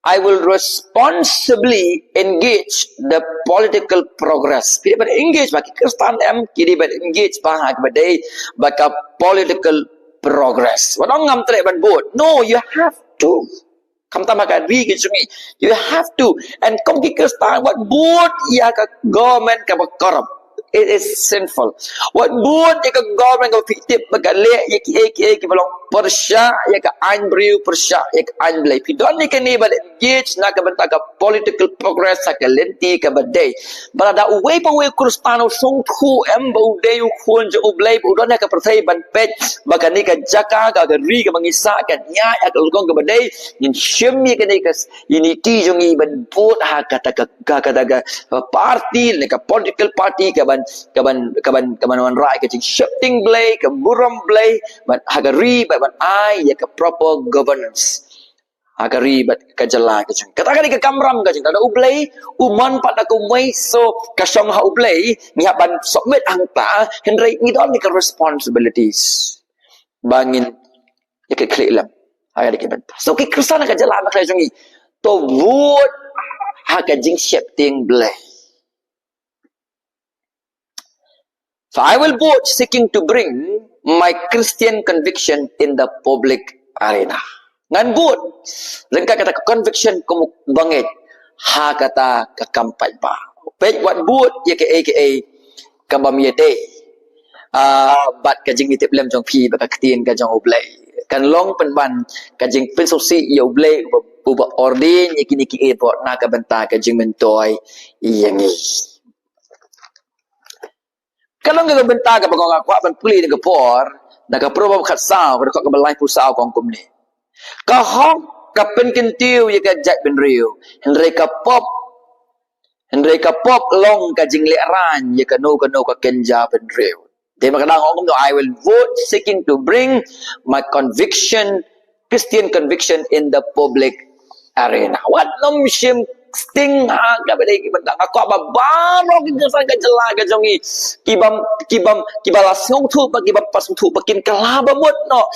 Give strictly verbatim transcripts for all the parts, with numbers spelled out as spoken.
I will responsibly engage the political progress. Ki dei ban engage bha, ki Khristan em, ki dei ban engage bha ha kaba dei bad ka political progress. Wat ong ngam treh ban bud. No, you have to. Khamtam ha ka ri ka jong ngi, you have to. And kum ki Khristan, wat bud ïa ka government kaba corrupt. It is sinful. Wat bud ïa ka government kaba phi tip ba ka leh ïa kiei kiei kiba long pyrshah ïa ka aiñ briew, pyrshah ïa ka aiñ Blei. Phi don ïa kane ban engage na ka bynta ka political progress ha ka lynti kaba dei. Bad lada uwei pa uwei u Khristan u sngewthuh em ba u dei u khun jong U Blei, ba u don ha ka pyrthei ban peit ba kane ka jaka, ka, ka ri kaba ngi sah kan ïaid ha ka lyngkong kaba dei, ngin shim ïa kane ka s-, ïa ka lynti jong ngi ban bud ha kata ka, ka, kata ka party, ne ka political party kaban, kaban, kaban, kaban wanrah ïa ka jingsheptieng Blei, ka burom Blei bad ha ka ri, bad ban ai ïa ka proper governance ha ka ri bad ka jylla ka jong ngi. Kata ka dei ka kamram ka jong ngi. Lada U Blei u mon pat da kumwei, so ka shong ha U Blei, ngi hap ban submit hangta, hynrei ngi don ïa ka responsibilities ba ngin ïa ka khlieh lem ha ka dei ka bynta. So ki Khristan ha ka jylla bakla jong ngi, to bud ha ka jingsheptieng Blei. For I will vote seeking to bring my Christian conviction in the public arena. Ngan bud ryngkat kata ka conviction kum u bangeit ha kata ka kam paidbah. Peit, wat bud ïa kaei kaei kaba ym ïadei, ah, bad ka jingïatiplem jong phi bad ka ktien ka jong U Blei. Kan long pynban ka jingpynsngewsih ïa U Blei uba, uba ordain ïa kine kiei baroh na ka bynta ka jingmyntoi ïa ngi. Ka long ka bynta kaba nga kwah ban pule ha kane ka por, na ka Proverb khatsaw, ka dkhot kaba laiphew saw, ka ong kumne: Ka hok ka pynkyntiew ïa ka jaitbynriew, hynrei ka pop, hynrei ka pop long ka jinglehrain ïa kano kano ka kynja bynriew. Te ma ka dang ong kumno: I will vote seeking to bring my conviction, Christian conviction in the public arena. Wat nym shim sting ha kaba dei ki bynta. Nga kwah ba baroh ki Khristan ka jylla ka jong ngi, ki bym, ki bym, kiba la sngewthuh bad kiba pat sngewthuh, ba kin kylla ba mut noh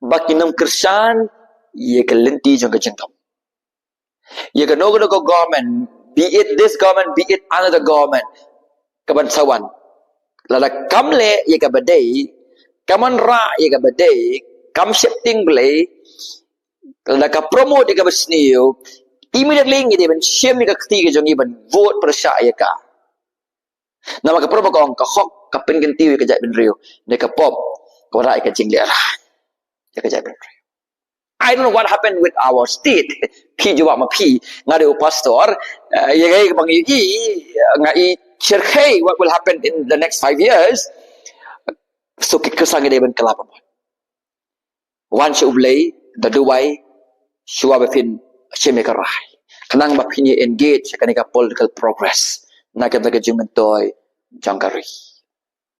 ba kin ym kyrshan ïa ka lynti jong ka jingdum. Ïa kano kano ka government, be it this government, be it another government, kaban sa wan, lada kam leh ïa kaba dei, kam wanrah ïa kaba dei, kam sheptieng Blei, lada ka promote ïa kaba sniew, immediately ngi dei ban shim ïa ka kti ka jong ngi ban vote pyrshah ïa ka. Namar ka Proverb ka ong, ka hok ka pynkyntiew ïa ka jaitbynriew, ne ka pop ka wanrah ïa ka jinglehrain ïa ka jaitbynriew. I don't know what happened with our state. Phi jubab ma phi, nga dei u pastor, eh, ïa kaei kaba ngi i, eh, nga i shyrkhei what will happen in the next five years. So ki Khristan ngi dei ban kylla ba mut. Wan sha U Blei da duwai shuwa ba phin shim ïa ka rai, khnang ba phin ïa engage ha kane ka political progress na ka bynta ka jingmyntoi jong ka ri.